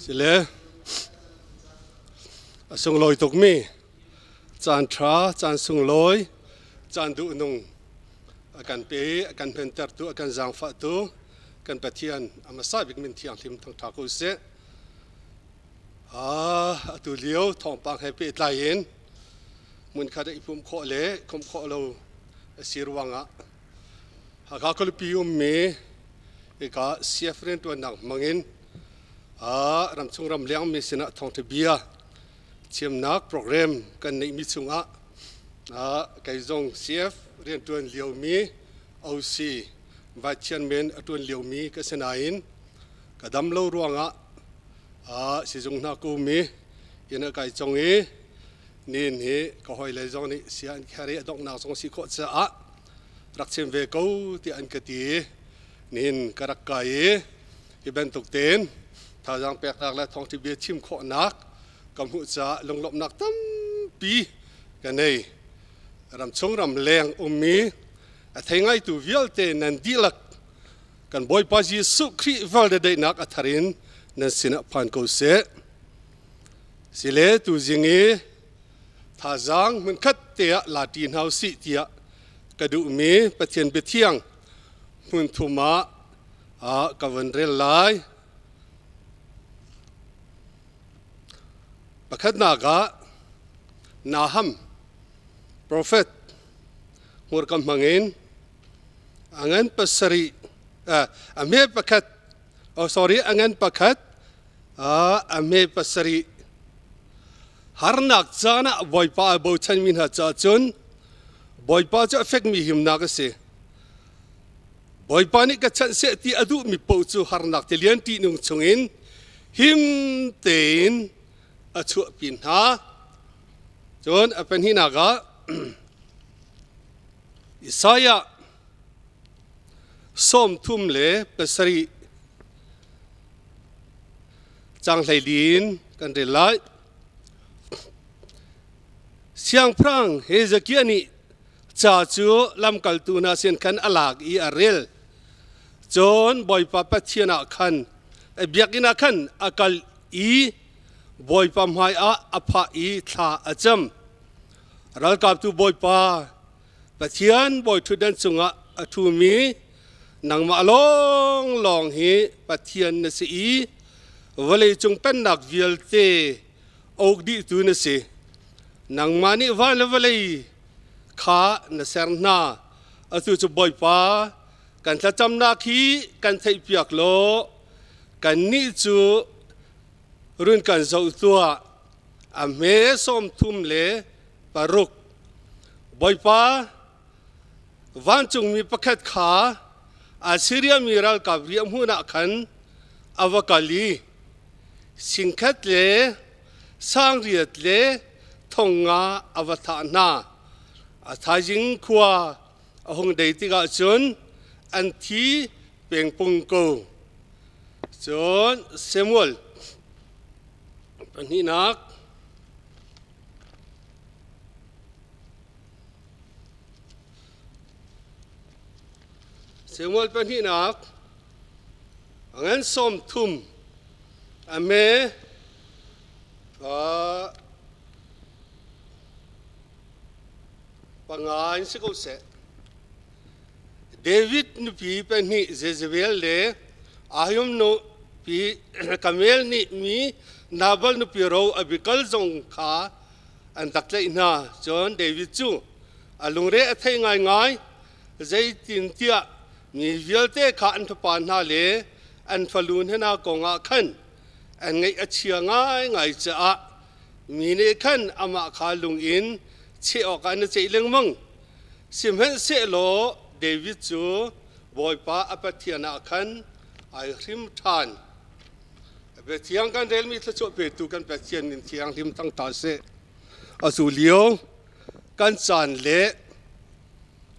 Sile a sunglawi tukmi caan ṭha, caan sunglawi, caan duhnung a kan pe i a kan hmentertu, a kan zaangfahtu kan Pathian a hmasa bik min thianghlim thangṭha ko seh. Atu lio thawngpang he pehtlai in hmunkhat ah i pumh khawh le khawmh khawh lo a si ruangah Hakha khualipi ummi hika CF rianṭuannak hmangin ramchung ramleng mi sinah thawngṭha bia chimnak program kan neihmi chungah kei zong CF rianṭuan liomi OC Vice Chairman a ṭuan liomi ka si nain ka dam lo ruangah sizung hna ka um i inn ah kai cong i nin hi ka hawile zong nih sia an kher i a donghnak zong si khawh caah rak chim ve ko tiah an ka ti i nihin ka rak kai i hi bantuk tein thazaang peknak le thawngṭha bia chim khawhnak ka hmuh caah lunglawmhnak tampi ka nei. Ramchung ramleng ummi a thei ngaitu vialte nan dihlak kan Bawipa Jesuh Khrih val daihnak a thar in nan sinah phan ko seh. Sile tuzing i thazaang hmunkhat te ah la ṭi hna usih tiah ka duhmi Pathian biathiang hmun thum ah ka van rel lai. Pakhatnak ah Naham profet hmurka hmangin a ngan pasarih a hme pakhat oh sorry a ngan pakhat a hme pasarih harnak caan ah Bawipa a bochanmi hna caah cun Bawipa cu a fekmi himnak a si. Bawipa nih ka chanh seh ti a duhmi paoh cu harnak tilian ṭihnung chungin him tein a chuahpi hna. Cun a pahnihnak ah Isaiah 37 cang 14 in kan rel lai. Siangpahrang Hezekiah nih ca cu lamkaltu hna sin khan a lak i a rel. Cun Bawipa Pathian ah khan biakinn ah khan a kal i Bawipa hmaiah a phah i thla a cam. Ralkaptu Bawipa Pathian bawiṭhutdan cungah a ṭhumi nangmah lawnglawng hi Pathian na si i vawleicung pennak vialte uk dihtu na si. Nangmah nih van le vawlei kha na ser hna. Atu cu Bawipa, kan thlacamnak hi kan theihpiak law kannih cu run kan zoh tuah. A hme 36. Bawipa, vancungmi pakhat kha Assiria mi ralkap riahhmun ah khan a va kal i singkhat le sangriat le thong nga a va thah hna. A thaizing khua a hung dei tikah cun an thi pengpung ko. Cun Samuel pahnihnak Samuel pahnihnak a ngan 30 a me panga in si ko seh. David nupi pahnih Jezebel le Ahim nupi Kamel nih mi Nabal nupi ro Abigail zong kha an rak tlaih hna. Cun David cu a lungre a thei ngaingai, zeitintiah mi vialte kha an fapa hna le an falu hna kongah khan an ngaih a chia ngaingai caah mi nih khan amah kha lung in cheh awkah an i ceih lengmang. Sihmanhsehlaw David cu Bawipa a Pathian ah khan ai hrim ṭhan. Biathiang kan relmi thluachuah petu kan Pathian min thianghlim thangṭha seh. Atu lio kan caan le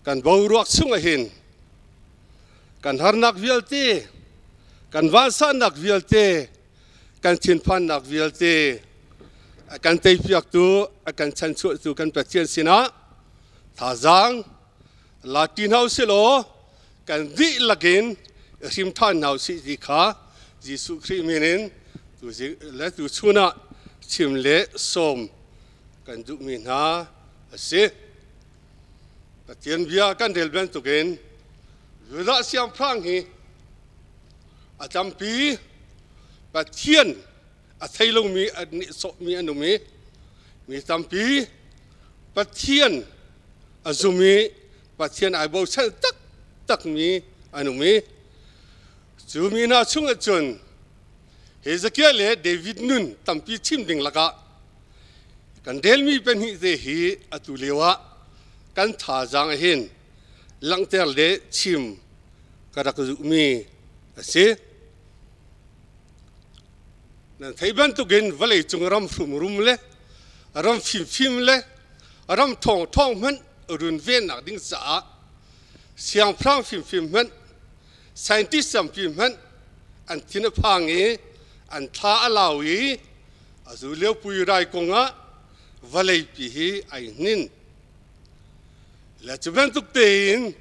kan boruak chung ahhin kan harnak vialte, kan vansannak vialte, kan thinphannak vialte a kan teipiaktu, a kan chanchuahtu kan Pathian sinah thazaang la ti hna usih law kan dihlak in hrim ṭhan hna usih ti kha Jesuh Khrih min in Tuzing le tuchun ah chim le sawm kan duhmi hna a si. Pathian bia kan rel bantukin Judah siangpahrang hi a tampi Pathian a thei lomi a nihsawhmi an um i mi tampi Pathian a zum i Pathian ai bochan taktakmi an um i cu mi hna chungah cun Hezekiah le David nun tampi chim ding lakah kan relmi pahnih te hi atu lio ah kan thazaang hin langhter le chim ka rak duhmi a si. Nan theih bantukin vawleicung ram hrum le ram fimfim le ram ṭhawngṭhawng hmanh runvennak ding caah siangpahrang fimfim hmanh scientist tampi hmanh an thin a phang i an thla a lau i a zu lio pui rai kongah vawleipi hi ai hnin. Le cu bantuk tein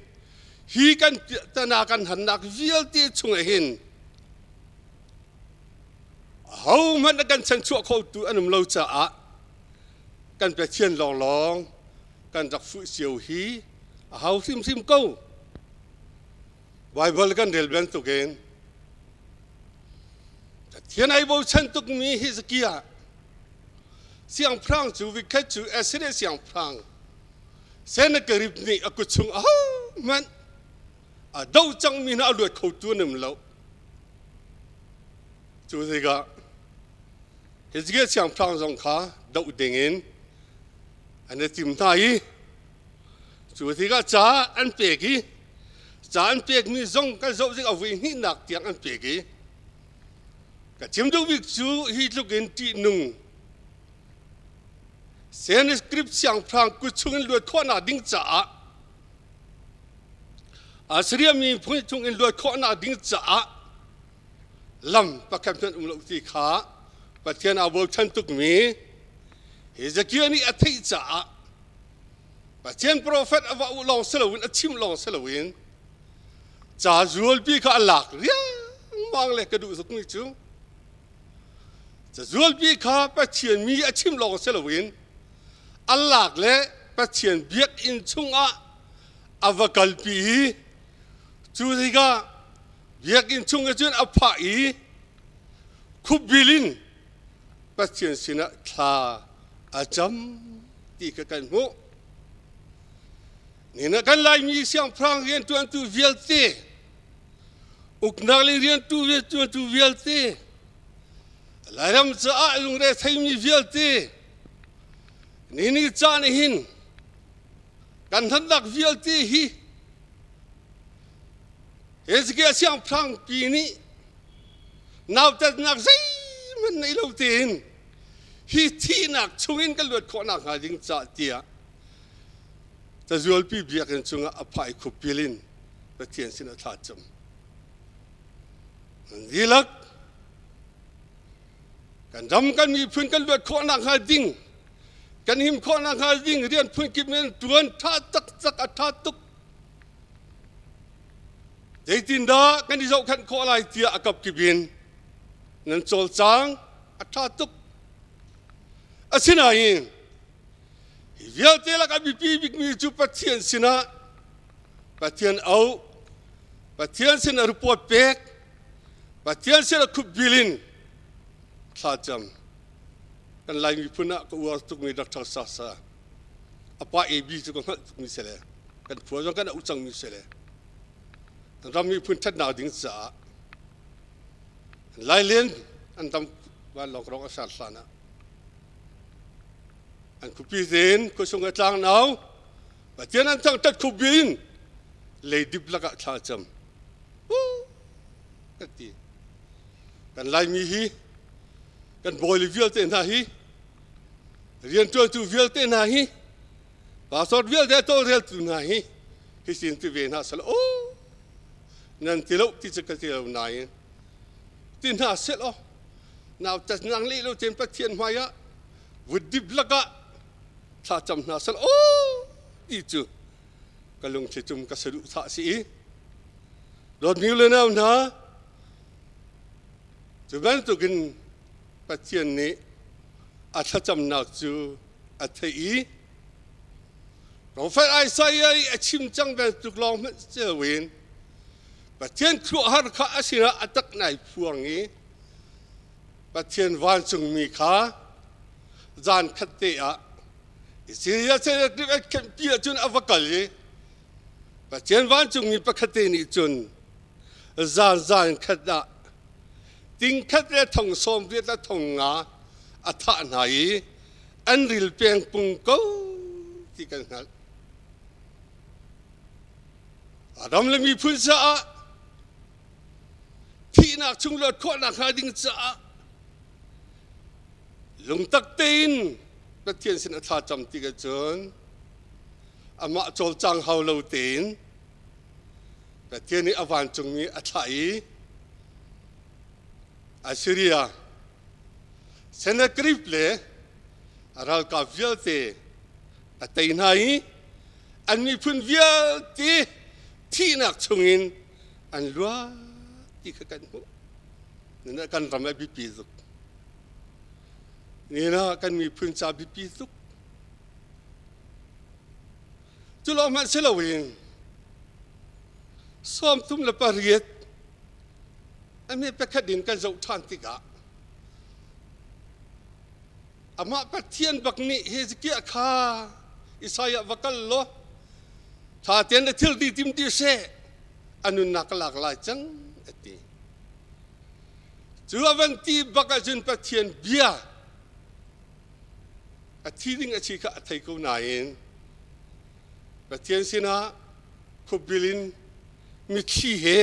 hi kan tana kan hannak vialte chungah hin ahohmanh a kan chanchuah khotu an um lo caah kan Pathian lawnglawng kan rak fuh cio hi a hau hrimhrim ko. Baibal kan rel bantukin Pathian ai bochan tukmi Hezekiah siangpahrang cu vikhat cu Assyria siangpahrang Sennacherib nih a kut chung ahohmanh a do cangmi hna a luat khotu an um lo. Cu tikah Hezekiah siangpahrang zong kha doh dingin an i tim hna i Cu tikah ca an pek i ca an pekmi zong kan zoh tik a vui hnihnak tiang an pek i ka chim duh bik cu hi tluk in ṭihnung Sennacherib siangpahrang kut chungin luat khawhnak ding caah Assyria mi phun chungin luat khawhnak ding caah lam pakhat hmanh um lo ti kha Pathian aa bochan tukmi Hezekiah nih a theih caah Pathian profet a va uh lawng si loin a chim lawng si loin ca zualpi kha a lak riangmang le ka duh tukmi cu cazualpi kha Pathian mi a chim lawng si loin a lak le Pathian biakinn chungah a va kalpi i cu tikah biakinn chung cun a phah i khupbil in Pathian sinah thla a cam ti kha kan hmuh. Nina kan Laimi siangpahrang rianṭuantu vialte, uknak le riantu rianṭuantu vialte, Lairam caah lungre theimi vialte, nini caan hin kan hlannak vialte hi Hezekiah siangpahrang pi nih nautatnak zeihmanh nei lo tein hi thihnak chungin kan luat khawh nakhnga ding cah tiah cazualpi biakinn cungah a phai khupil in Pathian sin a thla cam. An dihlak kan ram kan miphun kan luat khawh nakhnga ding kan him khawh nakhnga ding rian phun kip in tuan tha taktak a tha tuk Zeitindah kan i zohkhenh khawh lai tiah a kapkip in nan cawlcang a ṭha tuk. Asinain hi vialte lak a biapi bikmi cu Pathian sinah Pathian auh, Pathian sinah report pek, Pathian sinah khupbil in thlacam. Kan Lai miphun ah ka uar tukmi Dr. Sasa a pa AB cu ka hngalh tukmi si le kan khua zong kan auh cangmi si le ram miphun ṭhatnak ding caah Lailen an dam vanlawng rong a ser hlan ah an khupi tein khuasung a tlangnau Pathian an thangṭhat khupi in leidip lakah thla cam kan ti kan Laimi hi kan bawi vialte hna hi rianṭuantu vialte hna hi pastor vialte tawlreltu hna hi hi sin ti ve hna sel aw nan ti lo ti cu ka ti lo nain ti hna sel aw nau tat nang leh lo ten Pathian hmai ah vuddip lakah thla cam hna sel aw ti cu ka lungthli tum ka saduh thah si i dawtmi le nau hna cu bantukin. Pathian nih a thlacamnak cu a theih i Profet Isaiah i a chim cang bantuk lawng hmanh si loin Pathian khuaruahhar kha a sinah a tak nai phuang i Pathian vancungmi kha zan khat te ah Syria an khenhpi ahcun a va kal i Pathian vancungmi pakhat te nih cun zan zan khat ah ting khat le thong sawm riat le thong nga a thah hna i an ril peng pung ko ti kan hngalh. Ram le miphun caah thihnak chung luat khawhnak hnga ding caah lungtak tein Pathian sin a thlacam tik ahcun amah cawlcang hau lo tein Pathian nih a vancungmi a thlah i Assyria Sennacherib le a ralkap vialte a tei hna i an miphun vialte thihnak chungin an luat ti kha kan hmuh. Nina kan ram a biapi tuk. Nina kan miphun ca biapi tuk. Cu lawng hmanh si loin 38 a mi pakhat in kan zoh ṭhan tikah amah Pathian bak nih Hezekiah kha Isaiah va kal law ṭha tein na thil ti tim ti seh a nunnak ka lak lai cang a ti. Cu a van ti bak ahcun Pathian bia a thi ding a si kha a thei ko nain Pathian sinah khupbil in mitthli he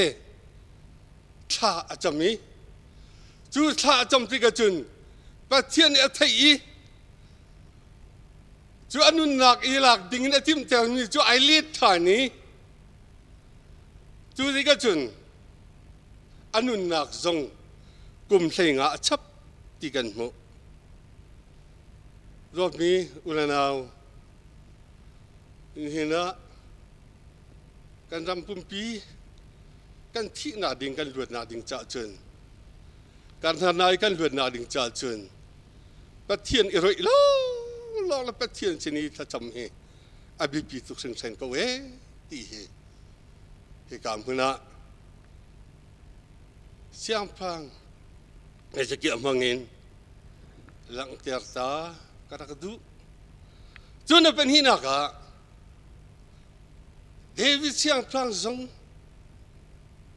thla a cam i cu thla a cam tikah cun Pathian nih a theih i cu a nunnak i lak ding in a timhtermi cu ai let ṭhan i cu tikah cun a nunnak zong kum hleinga a chap ti kan hmuh. Dawtmi u le nau, nihin ah kan ram pumpi kan thihnak ding kan luatnak ding caah cun kan hna i kan luatnak ding caah cun Pathian i roih lawnglawng le Pathian sin i thlacam hi a biapi tuk hringhran ko ee ti hi hika hmun ah siangpahrang Hezekiah hmangin langhter ta ka rak duh. Cun a pahnihnak ah David siangpahrang zong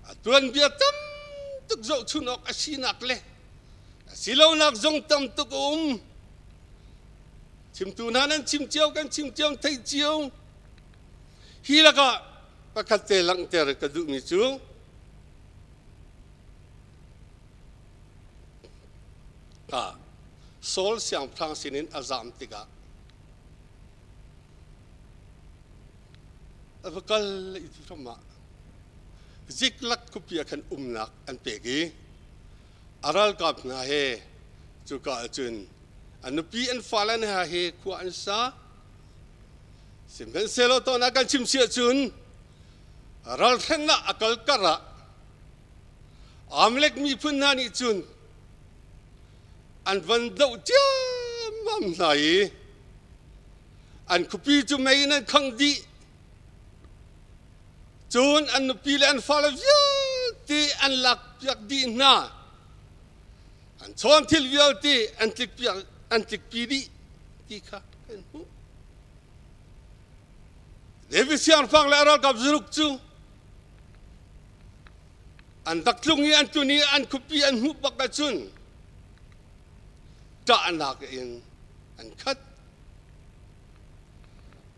a tuanbia tam tuk zohchun awk a sinak le a silonak zong tam tuk a um. Chimtu hna nan chim cio kan chim cio theih cio. Hi lakah pakhat te langhter ka duhmi cu Saul siangpahrang sinin a zam tikah a va kal i ram ah Ziklag khuapi ah khan umnak an pek i a ralkap hna he cuka ah cun a nupi an fale hna he khua an sa. Sihmanhsehlaw tuan ah kan chim si ahcun ralhrennak a kal kar ah Amalek miphun hna nih cun an van doh ciammam hna i an khuapi cu mei in an khangh dih. Cun an nupi le an fale vialte an lakpiak dih hna. An chawn thil vialte an tlikpiak an tlikpi dih ti kha kan hmuh. David siangpahrang le a ralkap zaruk cu an rak tlung i an tlun i an khuapi an hmuh bak ahcun ṭahnak in an khat.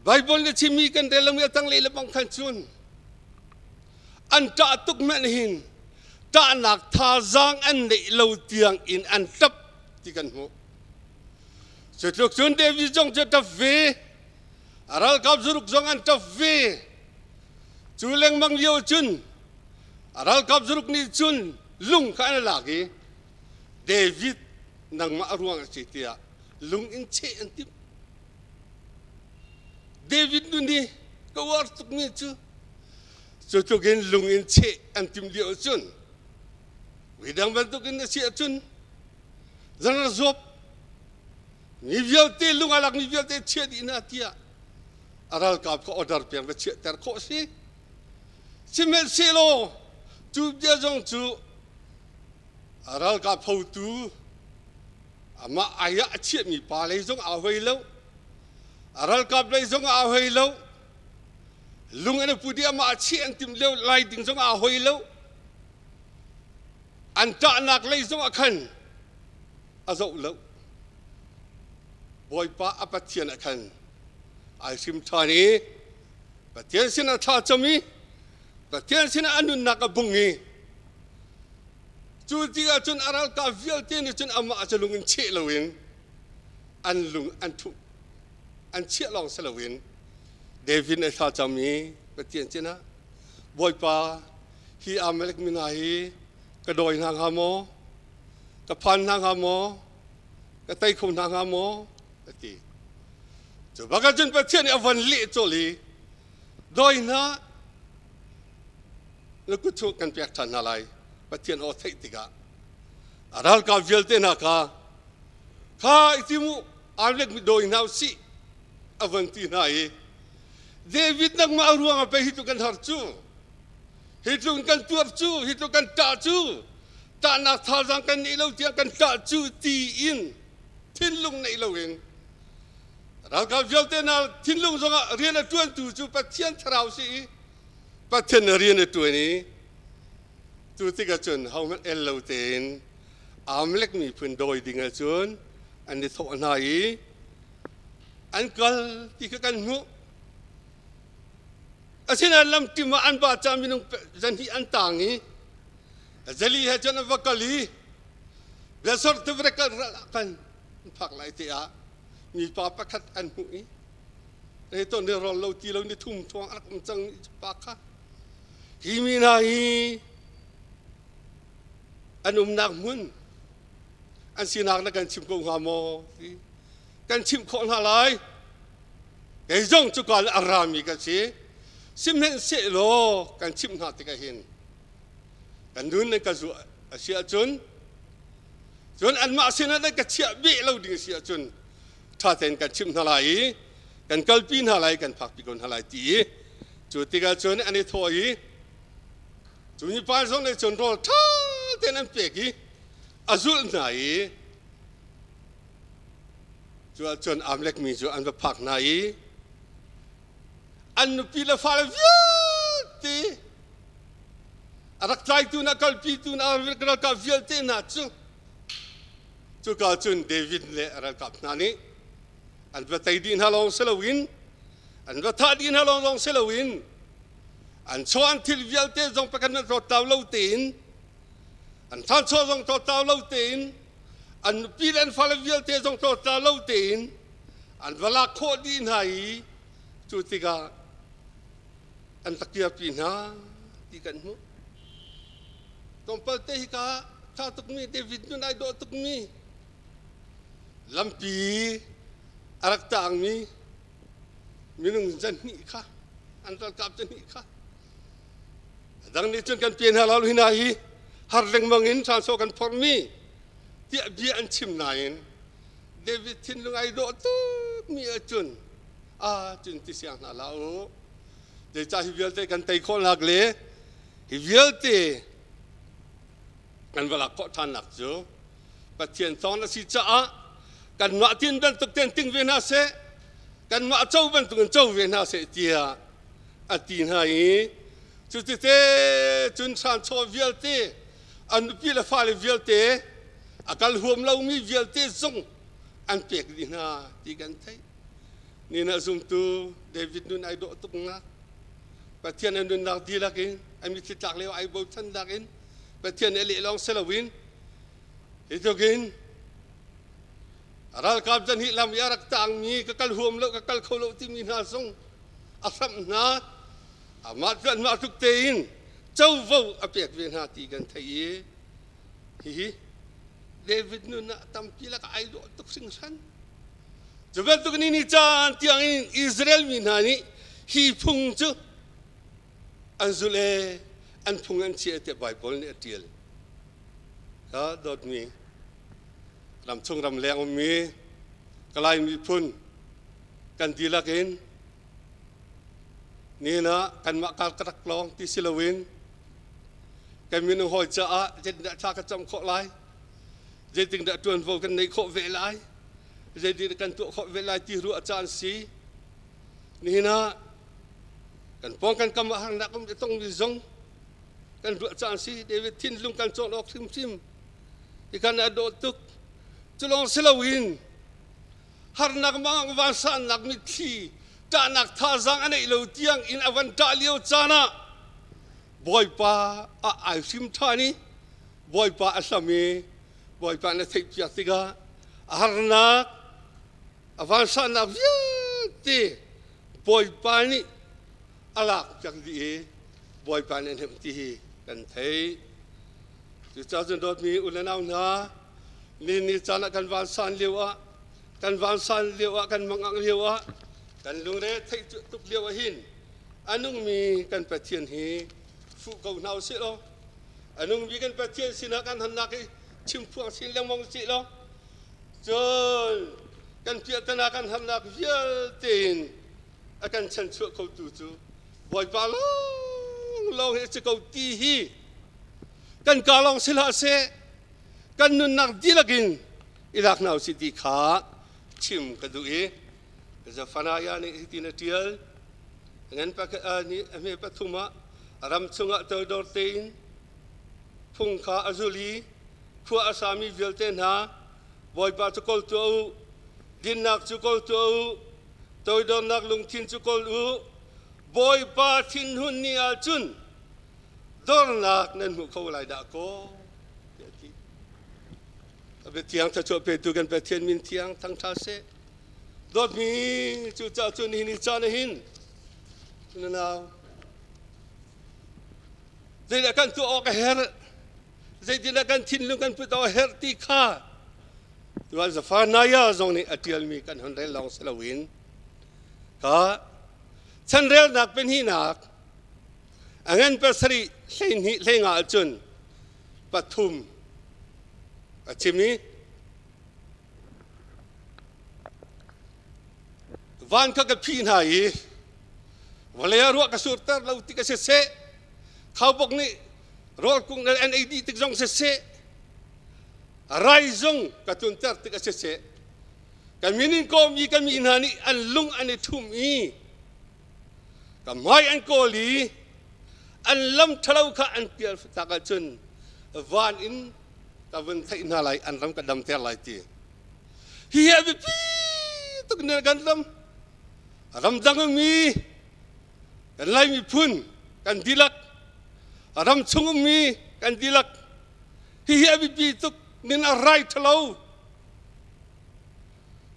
Baibal na chimmi kan rel lomi a tanglei le bang khan cun an ṭah tuk hmanh hin ṭahnak thazaang an neih lo tiang in an ṭap ti kan hmuh. Cutluk cun David zong cu a ṭap ve, a ralkap zaruk zong an ṭap ve. Cu lengmang lio cun a ralkap zaruk nih cun lung kha an lak i David nangmah a ruang a si tiah lung in cheh an timh. David nun hi ka uar tukmi cu cu tluk in lung in cheh an timh lio cun midang bantukin a si ahcun. General Zuap mi vialte lung a lak mi vialte chiah dih hna tiah a ralkap kha order pek va chiahter khawh a si. Sihmanhsehlaw cu bia zong cu a ralkap hotu amah ai ah a chiahmi pa lei zong aa hoi lo, a ralkap lei zong aa hoi lo, lung an i put i amah chiah an timh lio lai ding zong aa hoi lo. An ṭahnak lei zong ah khan a zoh lo. Bawipa a Pathian ah khan ai hrim ṭhan i Pathian sinah thla cam i Pathian sinah a nunnak a bung i cu tikah cun a ralkap vialte nih cun amah cu lung in cheh loin an lung an thuh an chiah lawng si loin David nih thla cam i Pathian sinah Bawipa hi Amalek mi hna hi ka dawi hna hnga maw ka phan hna hnga maw ka tei kho hna hnga maw a ti. Cu bak cun Pathian nih a von leh colh i dawi hna na kut chung kan pek ṭhan hna lai. Pathian aw theih tikah a ralkap vialte hna kha kha i tim u Amalek mi dawi hna u sih a von ti hna i David nangmah ruangah pei hi tluk kan har cu hi tluk kan tuar cu hi tluk kan ṭah cu ṭahnak thazaang kan neih lo tiang kan ṭah cu ti in thinlung neih loin ralkap vialte hna thinlung zongah rian a ṭuantu cu Pathian thlarau si i Pathian rian a ṭuan i cu tikah cun hohmanh el lo tein Amalek miphun dawi ding ahcun an i thawh hna i an kal ti kha kan hmuh. Asinain lamtim ah an ba ca minung zahnih an tang i zali he cun an va kal i Besor tivrek ral ah khan an phak lai te ah mipa pakhat an hmuh i hei ton ni rawl lo ti lo ni thum thuang a rak um cang pa kha hi mi hna hi an umnak hmun an sinak na kan chim ko hnga maw ti kan chimh khawh hna lai kei zong cuka le a rami kan si sihmanhsehlaw kan chimh hna tikah hin kan nun nan ka zuah a si ahcun cun anmah sinah nan ka chiah beh lo ding a si ahcun ṭha tein kan chimh hna lai i kan kalpi hna lai kan phakpi ko hna lai ti i cu tikah cun an i thawh i cu mipa zong nih cun rawl ṭha tein an pek i a zulh hna i Cu ahcun Amalek mi cu an va phak hna i an nupi le fale vialte a rak tlaitu hna kalpitu hna ralkap vialte hna cu cuka cun David le a ralkap hna nih an va tei dih hna lawng si loin an va thah dih hna lawng lawng si loin an chaw an thil vialte zong pakhat hmanh rawttau lo tein an thanchaw zong rawttau lo tein an nupi le an fale vialte zong tlawtla lo tein an va lak khawh dih hna i cu tikah an va kirpi hna ti kan hmuh. Tlawmpal te hika ṭha tukmi David nun ai dawh tukmi lampi a rak taangmi minung zahnih kha an ralkap zahnih kha A dang nih cun kan pe hna lo hi hna hi har lengmang in hranchaw kan phorhmi tiah bia an chim nain David thinlung ai dawh tukmi ahcun a cun ti siang hna hlah u. Zeicah hi vialte kan tei khawhnak le hi vialte kan va lak khawh ṭhannak cu Pathian thawng a si caah kanmah tin bantuk ten ting ve hna seh kanmah co bantuk in co ve hna seh tiah a ti hna i cuti cun hranchaw vialte an nupi le fale vialte a kal huam lomi vialte zong an pek dih hna ti kan theih. Ni na zumtu David nun ai dawh tuk nga Pathian a nunnak dihlak in a mitthli tlak lio ai bochannak in Pathian a leh lawng si loin hi tluk in ralkap zan hi lam i a rak tangmi ka kal huam lo ka kal kho lo timi hna zong a hramh hna amah cu anmah tluk tein covo a pek ve hna ti kan theih i hihi David nun ah tampi lakah ai dawh tuk hringhran. Cu bantuk ni ni caan tiangin Israel mi hna nih hi phung cu an zulh e an phung an chiah tiah Baibal nih a ṭial. Ka dawtmi. Ramchung ramleng ummi Kalay miphun kan dihlak in nihin ah kanmah kar ka rak lawng ti si loin kan minung hawi caah zeitindah thla ka cam khawh lai, zeitindah ṭuanvo kan neih khawh ve lai, zeitindah kan tuah khawh ve lai ti ruah caan si. Nihin ah kan pawng kan kam ah harnak um tongmi zong kan ruah caan si. David thinlung kan cawn awk hrimhrim hikan a dawh tuk. Cu lawng si loin harnak mang vansannak mitthli ṭahnak thazaang a neih lo tiang in a van ṭah lio caan ah Bawipa a ai hrim ṭhan i Bawipa a hlam i Bawipa na theihpiak tikah a harnak a vansannak vialte Bawipa nih a lak piak dih i Bawipa nih a hnemh ti hi kan theih. Cucaah cun dawtmi u le nau hna, ni ni caan ah kan vansan lio ah, kan vansan lio ah, kan mangang lio ah, kan lungre theih tuk lio ah hin a nungmi kan Pathian hi fuh ko hna usih law, a nungmi kan Pathian sinah kan hannak hi chimphuang sin lengmang usih law, cun kan piahtana kan harnak vialte in a kan chanchuah khotu cu Bawipa lawnglawng hi a si ko ti hi kan ka lawng si hlah seh, kan nunnak dihlak in i lak hna usih ti kha chim ka duh i Zephaniah nih hitin a ṭial. Ngan nih a hme pathum ah ram chungah toidor tein phung kha a zul i khua a sami vialte hna Bawipa cu kawl tuah u, dinnak cu kawl tuah u, toidornak lungthin cu kawl u. Bawipa thinhun ni ahcun dornak nan hmu kho lai dah kaw tiah a ti. A biathiang thluachuah petu kan Pathian min thiang thangṭha seh. Dawtmi cucaah cun nihin ni caan ah hin na nau zeidah kan tuah awk a herh, zeitindah kan thinlung kan put awk a herh ti kha tuan Zephaniah zong nih a ṭialmi kan hun rel lawng si loin ka chanrelnak pahnihnak a ngan pasarih 12 hleinga ahcun pathum a chim i van kha ka phih hna i vawlei ah ruah ka surter lo tik a siseh, khaubawk nih rawl kung an ei dih tik zong siseh, rai zong ka tlunter tik a siseh, ka min in kawmi ka mi hna nih an lung an i ṭhum i ka hmai an kawl i an lam ṭhalo kha an pial tak ahcun van in ka vun theih hna lai, an ram ka damter lai ti. Hihi a biapi tuk ne kan ram ramdang ummi kan Lai miphun kan dihlak, ram chung ummi kan dihlak, hihi a biapi tuk nin a rai ṭhalo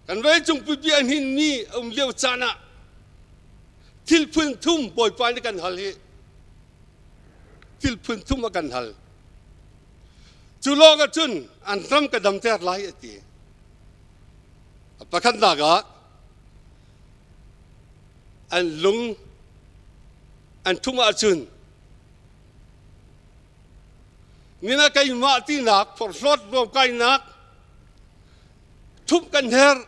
kan vawleicung pipi a hninmi a um lio caan ah thil phun thum Bawipa nih kan hal hi, thil phun thum a kan hal. Cu lawng ah cun an ram ka damter lai a ti. Pakhatnak ah an lung an ṭhumh ahcun nina keimah tinak phorhlawt ruamkainak ṭhumh kan herh.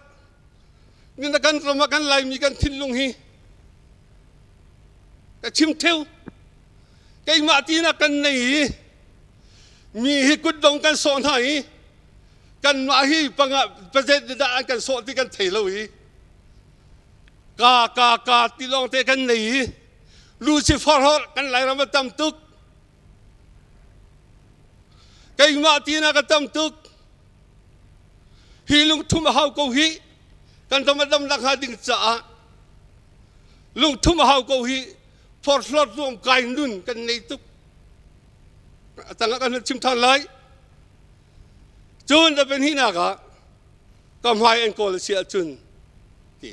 Nina kan ram ah kan Laimi kan thinlung hi ka chim ṭheu, keimah tinak kan nei i mi hi kutdong kan sawh hna i kanmah hi panga pazet dah an kan sawh ti kan thei lo i ka ka ka ti lawng te kan nei i Lucifer hor kan Lairam a tam tuk, keimah tinak a tam tuk. Hi lungthum a hau ko hi, kan ram a dam nak hnga ding caah lungthum a hau ko hi. Phorhlawt ruam kai nun kan nei tuk. A tangah kan chim than lai. Cun a pahnihnak ah ka hmai an kawl a si ahcun ti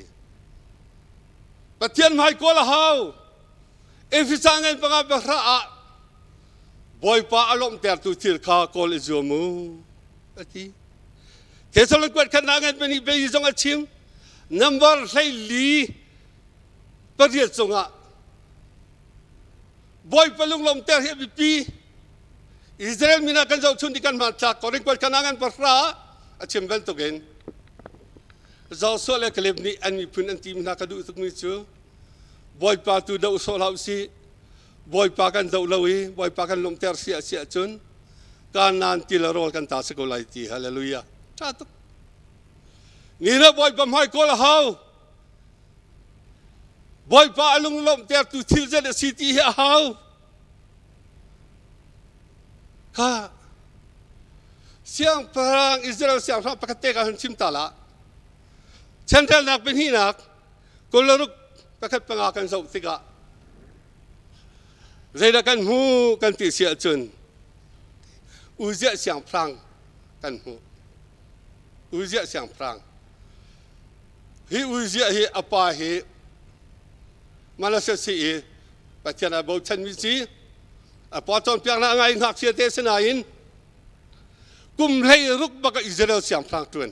Pathian hmai kawl a hau. Efesa ngan panga pahra ah Bawipa a lawmhtertu thil kha kawl i zuam u a ti. Thessalon kuat khat ngan pahnih bei zong a chim. Number 14 cungah Bawipa lunglawmter hi a biapi. Israel min ah kan zohchun i kan hmanthlak Korin kuat khat ngan pahra. A chim bantukin Joshua le Caleb nih an miphun an tim hna ka duh tukmi cu Bawipa tu doh sawh hlah usih. Bawipa kan doh lo i Bawipa kan lawmhter si a si ahcun Kanaan ti le rawl kan ta si ko lai ti. Hallelujah. Ṭha tuk. Ni le Bawipa hmai kawl a hau. Bawipa a lunglawmhtertu thil zet a si ti hi a hau. Kha siangpahrang Israel siangpahrang pakhat te ka hun chim ta la. Chanrelnak pahnihnak 26 pakhat panga kan zoh tikah zeidah kan hmu kan ti si ahcun Uziah siangpahrang kan hmuh. Uziah siangpahrang. Hi Uziah hi a pa hi Manasseh si i Pathian a bochanmi si. A pa cawnpiaknak a ngai ngakchia te sinain kum 16 bak ah Israel siangpahrang ṭuan.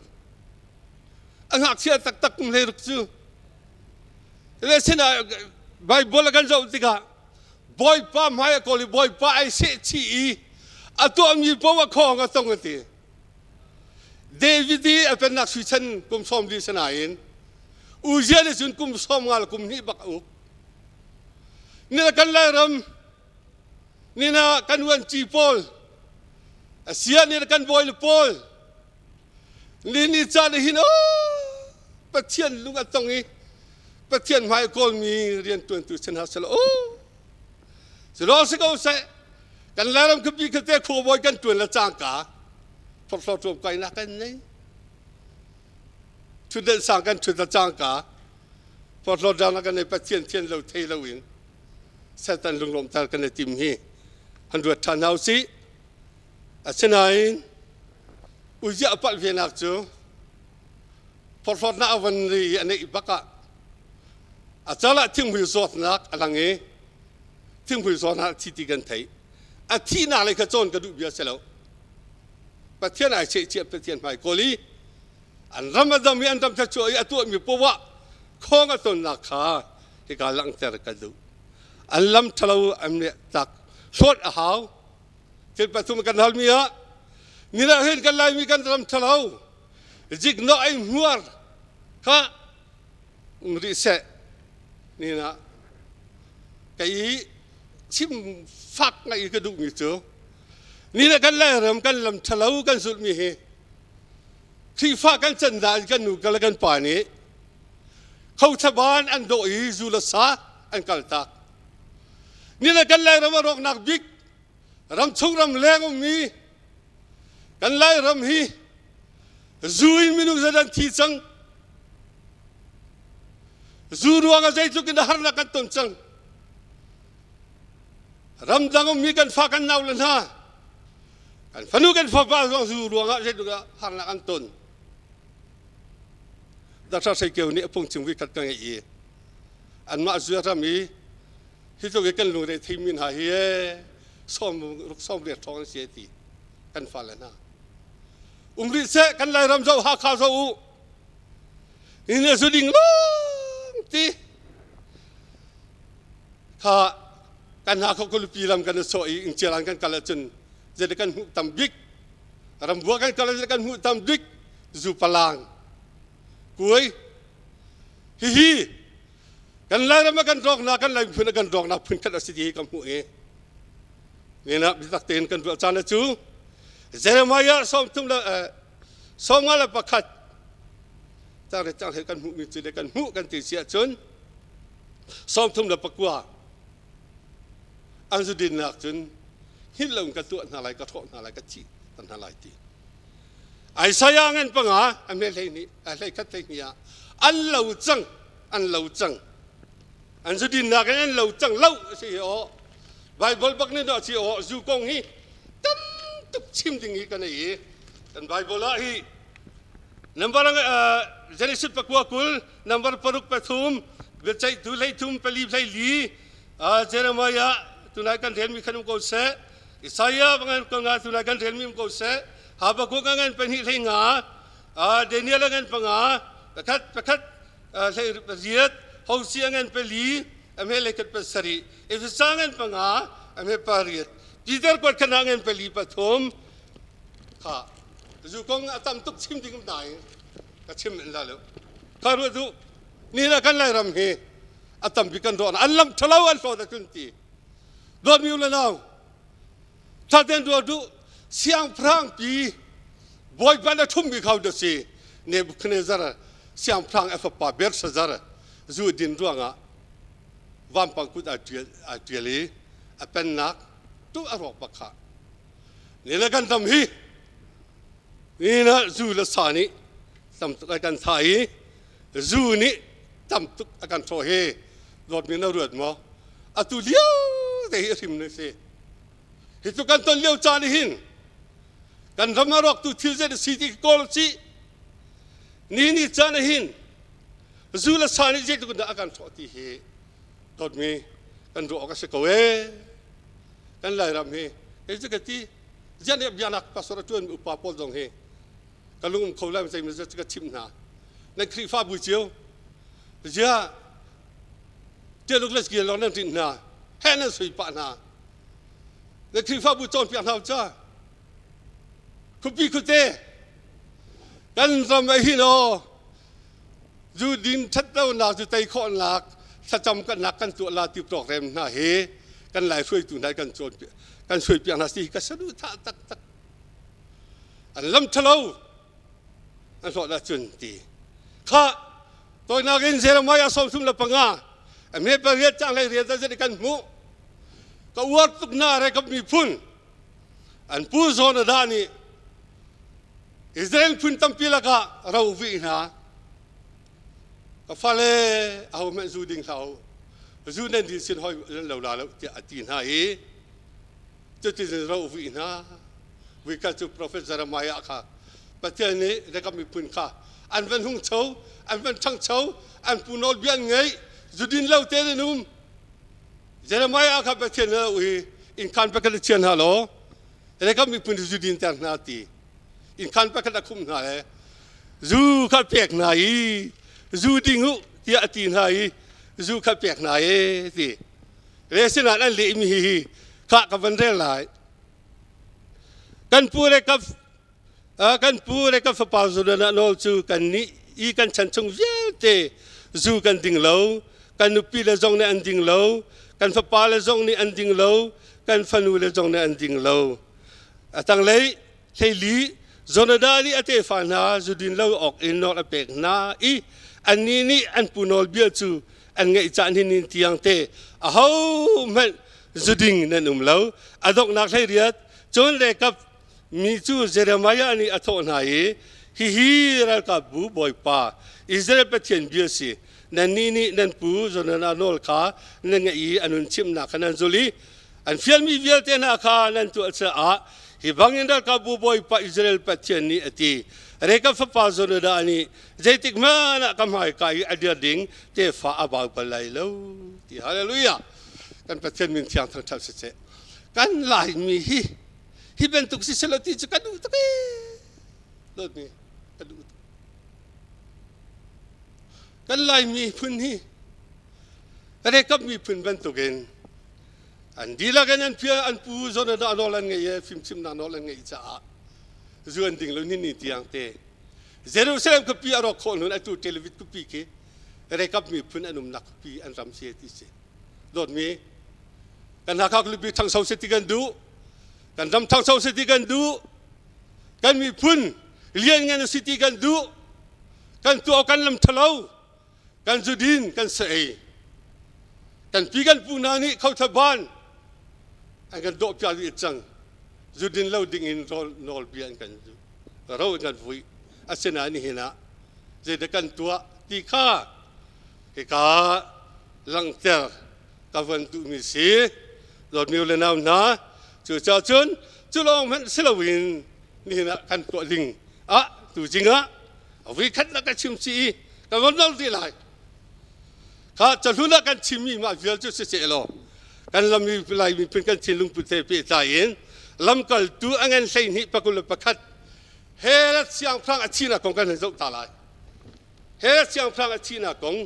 A ngakchia taktak kum 16 cu. Le sinah Bible a kan zoh tikah Bawipa hmai a kawl i Bawipa ai sehchih i a tuahmi paoh a khawng a tong a ti. David i a pennak sui chan kum 40 sinain Uzziah nih cun kum 50 le kum hnih bak a uk. Nina kan Lairam, nina kan uanci pawl, asia nina kan bawi le pawl, ni ni caan hin oh Pathian lung a tong i Pathian hmai a kawlmi riantuantu si hna seh oh cu si ko seh kan Lairam khuapi khuate khuabawi kan tuan le cangka phorhlawt ruam kainak kan nei thutden sang kan thut le cangka phorhlawt rang kan nei Pathian thian lo thei lo in Satan lunglawmhter kan i tim hi han ruat ṭhan hna usih. Asinain uziah a palh venak cu phorhlawtnak a van ri i a neih bak ah a cal ah thinghmui zawtnak a lang i thinghmui zawtnak a thi ti kan theih. A thihnak lei kha cawn ka duh bia si lo. Pathian ai chehchiah Pathian hmai kawl i an ram a dam i an ram thluachuah i a tuahmi poah khawng a tonnak kha hika langhter ka duh. An lam ṭhalo an tak hlawt a hau. Thil pathum kan halmi ah nila hin kan Laimi kan ram ṭhalo ziknawh ei hmuar kha um rih seh nina kei chim fak ngai ka duhmi cu nila kan Lairam kan lam ṭhalo kan zulhmi hi Khrihfa kan can dan kan nu le kan pa nih khothaban an dawh i zu le sa an kaltak. Nila kan Lairam a rawknak bik ramchung ram leng ummi kan Lairam hi zu in minung zat an thi cang. Zu ruang ah zeitluk in harnak kan ton cang. Ramdang ummi kan fa kan nau le hna kan fanu kan fapa zong zu ruangah zeitluk ah harnak an ton. Dr. Seikeu nih a phungchim voi khat ka ngeih i anmah ram i hi tluk i kan lungre theimi hna hi sawm ruk sawm riat ṭhawng an si ti kan fale hna um rih seh kan Lairam zoh Hakha zoh u ni zu ding lawng ti kha kan hna kho kulupi lam kan sawh i ingcialan kan kal ahcun zei kan hmuh tam bik rambua kan kal ahcun kan hmuh tam bik zu palang kuai hihi kan Lairam ah kan rawknak kan Lai phun ah kan rawknak phun khat a si ti hi ka hmuh i nena biatak tein kan ruah caan cu Jeremiah 31 le 51 cang le cang he kan hmuhmi cu le kan hmuh kan ti si ahcun 39 an zudinnak cun hngilh lo in ka tuah hna lai ka hrawh hna lai ka thih hna lai ti Isaiah ngan panga a hme hlei hnih a hlei khat hlei hnih ah an lo cang an lo cang an zudinnak in an lo cang lo a si hi aw Bible bak nih a si aw zu kong hi tam tuk chim ding hi kan ei i kan Bible ah hi number Genesis 9 20 number 6 pathum biaceihtu 33 pali hlei li Jeremiah tunai kan relmi khan um ko seh Isaiah ngan ko nga tunai kan relmi um ko seh Habakkuk ngan pahnih hlei nga Daniel ngan panga pakhat pakhat hlei riat Hosea ngan pali amhe le khat pasarih Efesa ngan panga amhe pariat Peter kuat khan ngan pali pathum kha. Zu kong a tam tuk chim ding um nain ka chim in la lo. Kha ruat u, ni le kan Lairam hi a tampi kan ruah an lam ṭhalo an hlawt ahcun ti. Dawtmi u le nau, ṭhaten ruat u, siangpahrang pi Bawipa na ṭhummi kho na si. Nebuchadnezzar siangpahrang a fapa Belshazzar zu din ruangah vampang kut aa ṭial i a pennak tu a rawk bak kha. Ni le kan ram hi ni le zu le sa nih tam tuk a kan thah i zu nih tam tuk a kan hrawh hi dawtmi na ruat maw? Atu lio te hi hrim na si. Hi cu kan ton lio caan hin kan ram a rawktu thil zei si ti kawl si ni ni caan hin zu le sa nih zeitluk in dah a kan hrawh ti hi dawtmi kan ruah awk a si ko ee. Kan Lairam hi kei cu ka ti ziah nih biaknak pastor a ṭuanmi upa pawl zong hi ka lung um kho lai zei cu ka chimh hna. Nan Khrihfabu cio ziah tialuk le skial lawng nan rinh hna he nan sui pah hna. Na Khrihfabu cawnpiak hna u ca. Khuapi khuate kan ram ah hin aw zu din ṭhatlonak cu tei khawhnak thlacam nak kan tuah la ti program hna hi kan lai hruaitu hna kan cawn kan hruaipiak hna si ka saduhthah taktak an lam ṭhalo an hlawt ahcun ti kha tawinak in Jeremiah 35 a me pariat cang hlei riat zet kan hmuh ka uar tuk na re ka miphun An pu Jonathan nih Israel phun tampi lakah ro vui hna. Ka fale ahohmanh zu ding hlah u. Zu nan din sin hoi nan lo la lo tiah a ti hna i cutin ro vui hna. Vuikhat cu profet Jeremiah kha Pathian nih Rekab miphun kha an van hungcho, an van ṭhangcho, an pu nawlbia an ngaih, zu din lo tein an um. Jeremiah kha Pathian na i innkhan pakhat a chia hna law Rekab miphun cu zu dinter hna ti innkhan pakhat a khumh hna le zu kha pek hna i zu ding u tiah a ti hna i zu kha pek hna e ti le sinain an lehmi hi hi kha ka van rel lai kan pu Rekab kan pu le kan fapa Jordan ah nawl cu kan nih i kan chan chung vialte zu kan ding lo kan nupi le zong nih an ding lo kan fapa le zong nih an ding lo kan fanu le zong nih an ding lo a tanglei hleili Jonada nih a tefa hna zu din lo awk in nawl a pek hna i annih nih an pu nawlbia cu an ngeih caan hin nin tiang te ahohmanh zu ding nan um lo a donghnak hleiriat cun Rekab Mi cu Jeremiah nih a thawh hna i, Hihi ralkapbu Bawipa, Israel Pathian bia a si. Nannih nih nan pu Jonathan nawl kha nan ngaih i a nun chimhnak kha nan zul i an fialmi vialte hna kha nan tuah caah hi bangin ralkapbu Bawipa Israel Pathian nih a ti. Rekab fapa Jonathan nih zeitik hmanh ah ka hmaika i a dir ding tefa a bau bal lai lo ti. Hallelujah! Kan Pathian min thiang thangṭhat siseh. Kan Laimi hi hi bantuk si selaw ti cu ka duh tuk ee dawtmi ka duh tuk kan Laimi phun hi Rekap miphun bantukin an dihlak in an phia an pu zawn ah nawl an ngei i fimchimnak nawl an ngeih caah zu an ding lo ni ni tiang te Jerusalem khuapi a rawk khawh hnun atu Tel Aviv khuapi khi Rekap miphun an umnak khuapi an ram si ti si dawtmi kan Hakha khualipi ṭhangcho si ti kan duh kan ram ṭhangcho si ti kan duh kan miphun lianngan si ti kan duh kan tuah kan lam ṭhalo kan zudin kan sa ei kan pi kan pu hna nih khothaban an kan dawh piak dih cang zudin lo ding in rawl nawl bia an kan ro an kan vui asinain nihin ah zeidah kan tuah ti kha hika langhter ka van duhmi si dawtmi le nau hna cucaah cun cu lawng hmanh si loin nihin ah kan tuah ding ah tuzing ah vui khat na ka chim si i ka van nol rih lai kha cahlun ah kan chimmi mah vial cu siseh law kan lam lai miphun kan thinlung put he pehtlai in lamkaltu a ngan 12 21 Herod siangpahrang a thihnak kong kan han zoh ta lai Herod siangpahrang a thihnak kong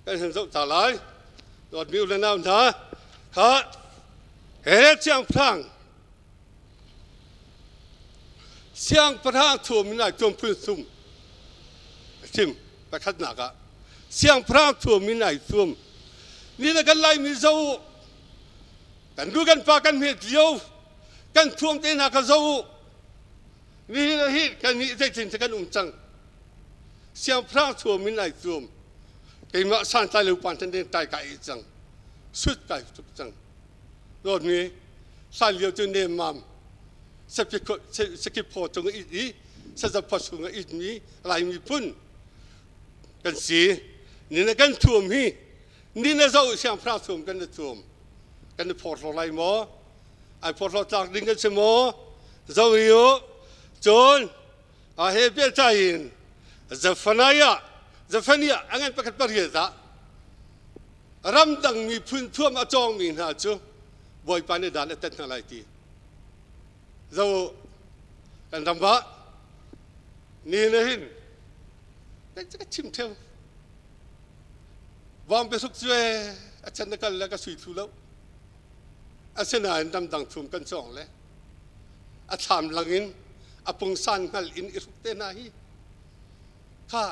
kan han zoh ta lai dawtmi u le nau hna kha Herod siangpahrang. Siangpahrang thuam in ai tuam phun thum a chim. Pakhatnak ah siangpahrang thuam in ai thuam. Ni le kan Laimi zo kan nu kan pa kan hmet lio kan thuam te hna kha zo u. Nihin ah hi kan nih zeitin kan um cang. Siangpahrang thuam in ai thuam. Keimah santlai lo pan tan den tai kai cang. Sut kai tuk cang. Dawtmi hlan lio cu nemmam sakip phaw cung a it i sazaphaw chung a itmi Lai miphun kan si. Ni na kan thuam hi ni na zoh siangpahrang thuam kan na thuam kan i phorhlaw lai maw? Ai phorhlaw tlak ding kan si maw? Zo i u. Cun a he pehtlai in Zephaniah Zephaniah a ngan pakhat pariat ah ramdang miphun thuam a cawngmi hna cu Bawipa nih dan a tat hna lai ti. Zo kan ram ah ni na hin ka chim theo. Vawm biasuk cu a chan na kal le ka sui thlu lo. Asinain ramdang thum kan cawng le a thlam lang in a pungsan hngal in i hruk te hna hi kha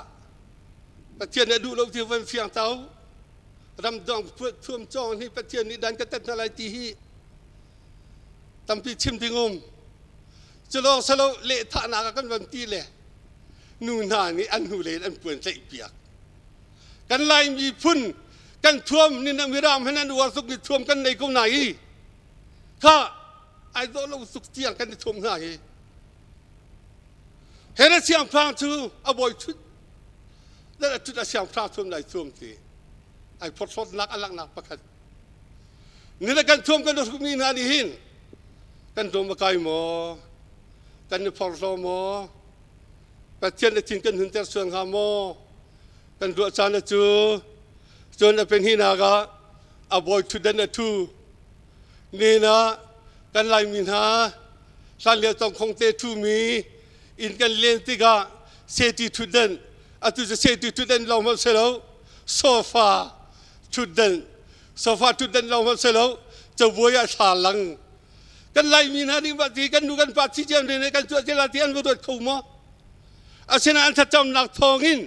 Pathian nih a duh lo ti van fiang tau ramdang thuam cawng hi Pathian nih dan ka tat hna lai ti hi tampi chim ding um culawng salo lehthahnak ah kan van ti le nu hna nih an hnu len an puan tlaih piak kan Lai miphun kan thuam ni na mirang hen an uar tuk ni thuam kan nei ko na i kha ai dawh lo tuk tiang kan i thuam hna hi Herod siangpahrang cu a bawi thut dan a thut a siangpahrang thuam lai thuam ti ai phorhlawtnak a langhnak pakhat ni le kan thuam kan hrukmi hna nih hin kan dawm a kai maw kan i phorhlaw maw Pathian a thin kan hunter sual hnga maw kan ruah caan a cu cun a penhinak ah a bawi thutdan a thu Nen ah kan Laimi hna hlanlio tongkhong te ṭhumi inn kan len tikah safety ṭhutdan atu cu safety ṭhutdan lawng hmanh si lo sofa ṭhutdan sofa ṭhutdan lawng hmanh si lo cabuai ah thlalang kan Laimi hna nih mah ti kan nu kan pa thi ciam ne kan tuah te la ti an va ruat kho maw asinain an thlacamnak thawngin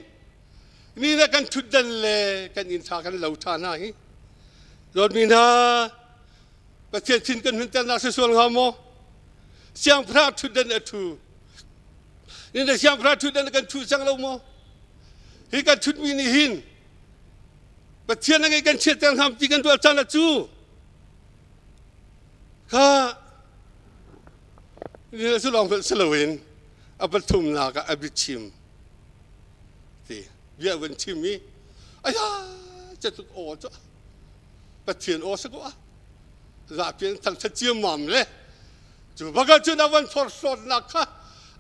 ni le kan ṭhutdan le kan inn ṭha kan lo ṭha hna hi Dawtmi hna, Pathian thin kan hunternak si sual hnga maw? Siangpahrang ṭhutdan a ṭhu. Ni siangpahrang ṭhutdan kan ṭhu cang lo maw? Hi kan ṭhutmi nih hin Pathian a ngei kan chiatter hnga ti kan ruah caan a cu. Kha ni cu lawng si loin a pathumnak ah a biachim ti bia van chim i aya catuk aw cu Pathian aw si ko a zapi an thangthat ciammam le cu baka cun a van phorhlawtnak kha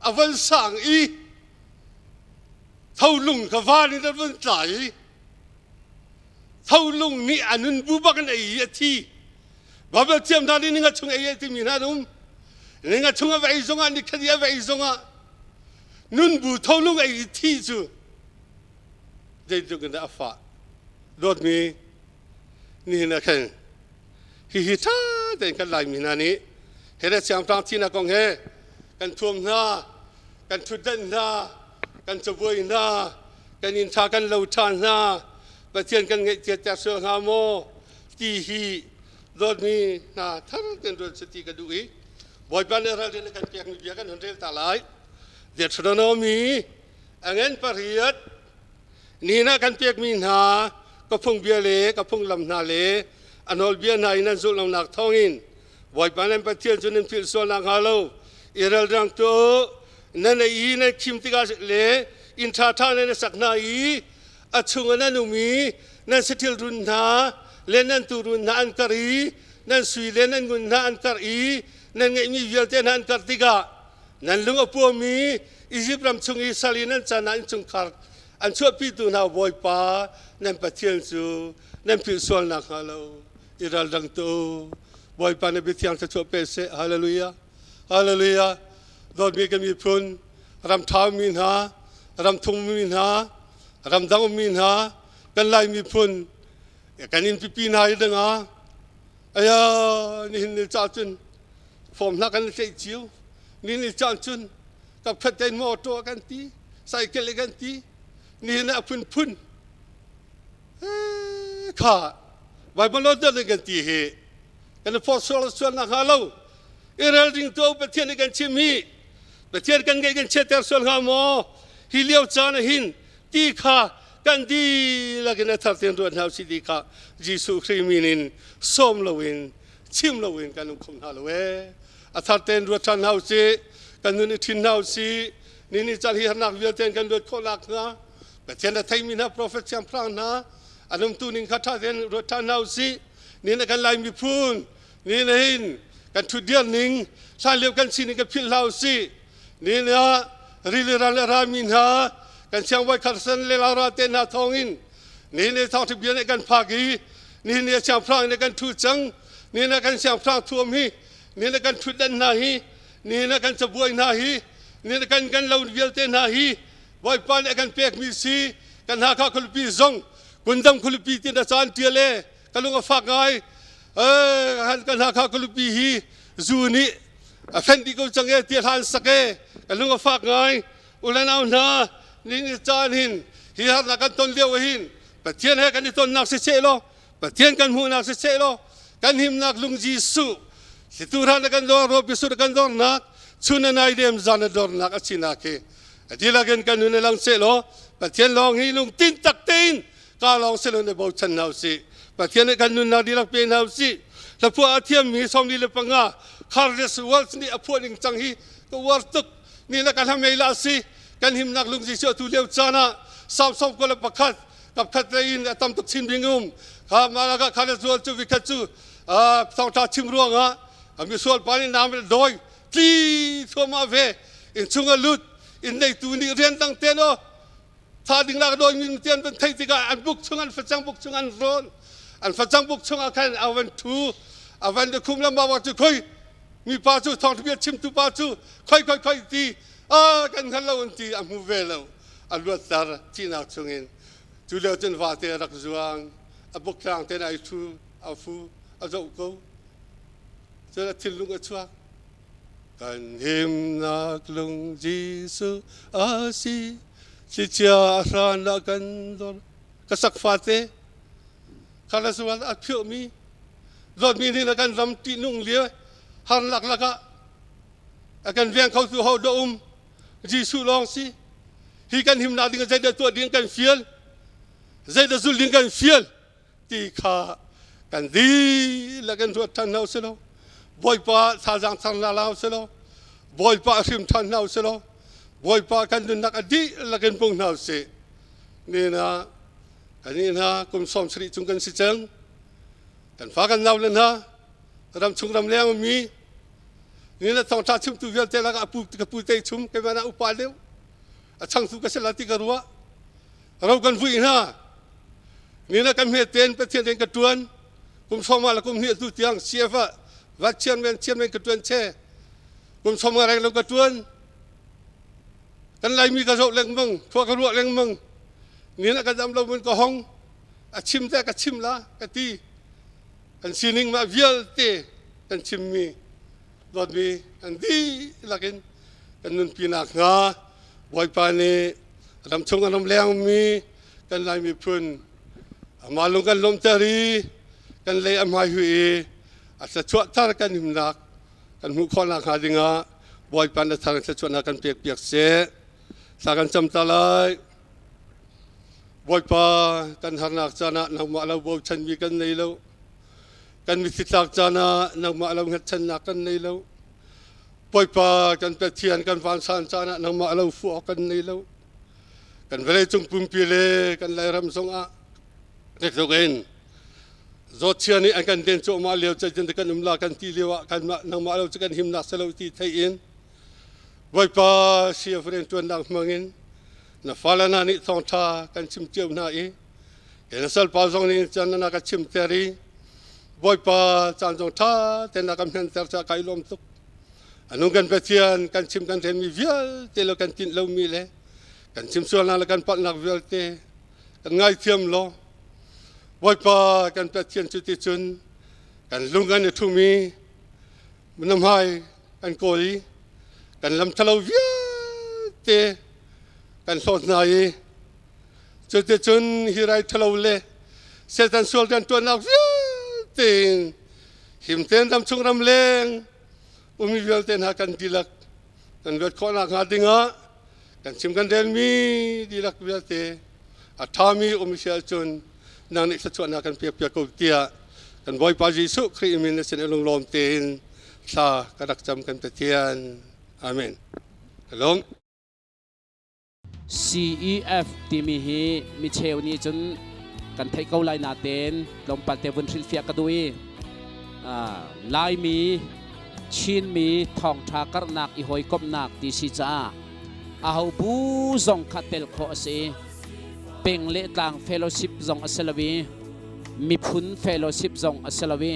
a van sang i tholung kha van in a van tla i tholung nih a nun bu bak in ei i a thi Babel thiam hna nih ninga chung ei timi hna an um ninga chung a va ei zongah nikhat i a va ei zongah nun bu tholung ei i thi cu zeitluk in dah a fah dawtmi nihin ah khan hihi ṭha tein kan Laimi hna nih Herod siangpahrang thihnak kong he kan thuam hna kan ṭhutdan hna kan cabuai hna kan inn ṭha kan lo ṭha hna Pathian kan ngaihchiatter sual hnga maw ti hi dawtmi hna thar kan ruat si ti ka duh i Bawipa nih ralrin a kan pekmi bia kan hun rel ta lai Deuteronomy a ngan pariat Ni na kan pekmi hna ka phungbia le ka phunglam hna le a nawlbia hna in nan zulh lonak thawngin Bawipa nan Pathian cu nan philh sual nakhnga lo i ralring tuah u. Nan ei i nan khim tikah le inn ṭhaṭha nan i sak hna i a chungah nan um i nan saṭil run hna le nan tuurun hna an karh i nan sui le nan ngun hna an karh i nan ngeihmi vialte hna an karh tikah nan lung a puami Izipt ram chung i sal in an can ah innchungkhar an chuahpitu hna Bawipa nan Pathian cu nan philh sual nakhnga lo i ralring tu Bawipa na biathiang thluachuah pe seh. Hallelujah. Hallelujah. Dawtmi kan miphun ram ṭha mi hna, ram thung mi hna, ram dang mi hna, kan Lai miphun kan inn pipi hna hi dingah aya nihin ni ca cun form hna kan tlaih cio ni ni caan cun. Kapkhat tein motor kan ti, cycle kan ti, nihin ah a phunphun kha Bible lo deuh kan ti hi kan i forh sual sual nak hnga lo i ralring tu Pathian nih kan chim hi Pathian kan ngeih kan chiater sual hnga maw hi lio caan ah hin ti kha kan dihlak in a thar tein ruat hna usih ti kha Jesuh Khrih min in sawm loin chim loin kan um kho hna lo ee a thar tein ruat ṭhan hna usih kan nun i ṭhin hna usih ni ni caan hi harnak vialte in kan luat khawh nak hnga Pathian a theimi hna profet siangpahrang hna an umtu ning kha ṭha tein ruat ṭhan hna usih ni na kan Lai miphun ni na hin kan ṭhutdir ning hlan lio kan sining kan philh hlah usih ni na rili ral le rami hna kan siangbawi kharsan le lara te hna thawngin ni ni thawngṭha bia nih kan phak i ni ni siangpahrang nih kan ṭhu cang ni na kan siangpahrang thuam hi ni na kan ṭhutdan hna hi ni na kan cabuai hna hi ni na kan kan lo vialte hna hi Bawipa nih a kan pekmi si kan Hakha khualipi zong kundam khualipi ti na caan ṭial e ka lung a fak ngai kan Hakha khualipi hi zu nih a fenh dih ko cang e ti hlan sak e ka lung a fak ngai ulanau hna ni ni caan hin hi harnak kan ton lio hin Pathian he kan i tonnak si seh law Pathian kan hmuhnak si seh law kan himnak lung Jesuh thlitu hran kan dor ro bisu kan dornak chun a nai dem zan a dornak a sinak hi a dihlak in kan nun a lang seh law Pathian lawng hi lungtin tak tein ka lawng si lo na bochan hna usih Pathian nih kan nunnak dihlak pe hna usih hlaphuah a thiammi 45 Carles Walsh nih a phuah ning cang hi ka uar tuk ni le kan hamei la si kan himnak lung Jesuh atu lio caan ah Samson 21 kapkhat lei in a tam tuk chin ding um kha malaka kha le zual cu vikhat cu thawngtha chim ruangah misual pa nih nam le dawi tli thuama ve in chung a lut in neitu nih rian dang te no tha ding lak dawi min tian van thei tikah an buk chung an facang buk chung an rawn an facang buk chung ah khan a van thu a van khum lam ba cu khoi mipa cu thawngtha bia chimtu pa cu khoi khoi khoi ti a kan hngal lo an ti a hmu ve lo a luatter thihnak chungin cu lio cun vate a rak zuang a buktlang ten ai thu a fu a zoh ko cun a thinlung a chuak kan himnak lung Jesuh a si thlichia a hran ah kan dor ka sak fate khala sual a phiuhmi dawtmi nih na kan ram ṭihnung lio harnak lakah a kan veng khotu ho dah um Jesuh lawng si hi kan himnak ding zeidah tuah ding kan fial zeidah zul ding kan fial ti kha kan dihlak in ruat ṭhan hna usih law Bawipa thazaang thar hna la usih law Bawipa hrim ṭhan hna usih law Bawipa kan nunnak a dihlak in pung hna usih ni na kannih hna kum 70 cung kan si cang kan fa kan nau le hna ramchung ram leng mi ni le thawngṭha chimtu vialte lakah a pu ka pu te chum keimah upa deuh a changtu ka si la ti ka ruah ro kan vui hna ni le kan hme ten Pathian ten ka ṭuan kum sawma le kum hnih tu tiang CF ah va chian men chian men ka ṭuan che kum sawma reng lo ka ṭuan kan laimi ka zoh lengmang thua ka ruah lengmang ni le ka dam lo mun ka hong a chim te ka chim la ka ti kan sining mah vialte kan chimmi dawtmi kan dihlak in kan nunpi nakhnga Bawipa nih ramchung a ram lengmi kan Lai miphun amah lung kan lawmhter i kan lei a hmai hui i a thluachuah thar kan himnak kan hmuh khawh nakhnga dingah Bawipa na thar thluachuahnak kan pek piak seh thla kan cam ta lai Bawipa kan harnak caan ah nangmah lo bochanmi kan nei lo. Kan mitthli tlak caan ah nangmah lo hngatchannak kan nei lo. Bawipa kan Pathian kan vansan caan ah nangmah lo fuh awk kan nei lo. Kan vawleicung pumpi le kan Lairam zongah zeitluk in zawtchia nih an kan den cuahmah lio zeitin kan um la kan ti lio ah kanmah nangmah lo cu kan himnak si lo ti thei in Bawipa sia rianṭuannak hmangin na fale hna nih thawngṭha kan chim cio hna i kei na salpa zong nih caan na ka chimter i Bawipa caan zong ṭha tein na kan hmanter caah kai lawm tuk. A nung kan Pathian kan chim kan renmi vialte le kan tinh lomi le kan chim sualnak le kan palhnak vialte kan ngaithiam law Bawipa kan Pathian cu ti cun kan lung kan i ṭhum i na hmai kan kawl i kan lam ṭhalo vialte. vialte kan hlawt hna i cuticun hi rai ṭhalo le Satan sual rianṭuannak vialte in him tein ramchung ramleng ummi vialte hna kan dihlak kan luat khawhnak hnga dingah kan chim kan relmi dihlak vialte a ṭhami um si ahcun nang nih thluachuahnak kan pek piak ko tiah kan Bawipa Jesuh Khrih min na sin i lunglawm tein thla ka rak cam kan Pathian. Amen. Kalung. CEF timi hi micheu nih cun kan theih ko lai natein tlawmpal te vun hrilhfiah ka duh i Laimi Chinmi thawngṭha karhnak i hawikomhnak ti si caah aho bu zong kha tel khawh a si. Peng le tlang fellowship zong a si lo i miphun fellowship zong a si lo i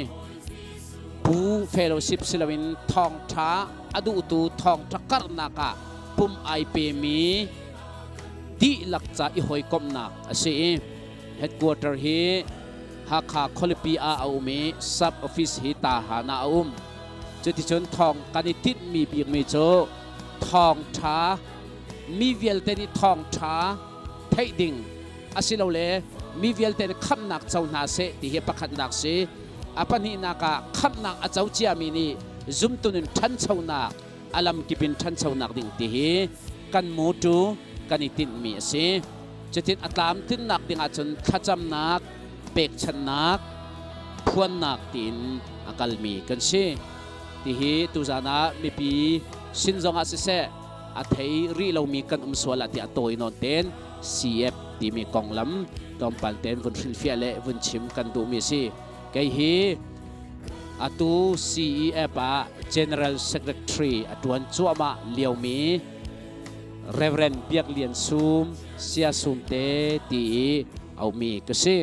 bu fellowship si loin thawngṭha a duhtu thawngṭha karhnak ah pum ai pemi dihlak ca i hawikomhnak a si i headquarter hi Hakha khualipi ah a um i sub office hi Tahan ah a um. Cuticun thawng kan i tinhmi bikmi cu thawngṭha mi vialte nih thawngṭha theih ding asilole mi vialte nih khamhnak co hna seh ti hi pakhatnak si. A pahnihnak ah khamhnak a co ciami nih zumtu nun ṭhanchonak a lamkip in ṭhanchonak ding ti hi kan motto kan i tinhmi a si. Cutin a tlamtlinnak ding ahcun thlacamnak, pekchanhnak, phuannak tiin a kalmi kan si. Tihi tuzan ah mipi sin zongah siseh a thei rih lomi kan um sual ah tiah tawi nawn ten CF timi konglam tlawmpal ten vun hrilhfiah le vun chim kan duhmi a si. Kei hi atu CEF ah General Secretary a ṭuan cuahmah liomi Reverend Biak Lian Sum, Sia Sum te ti i aumi ka si.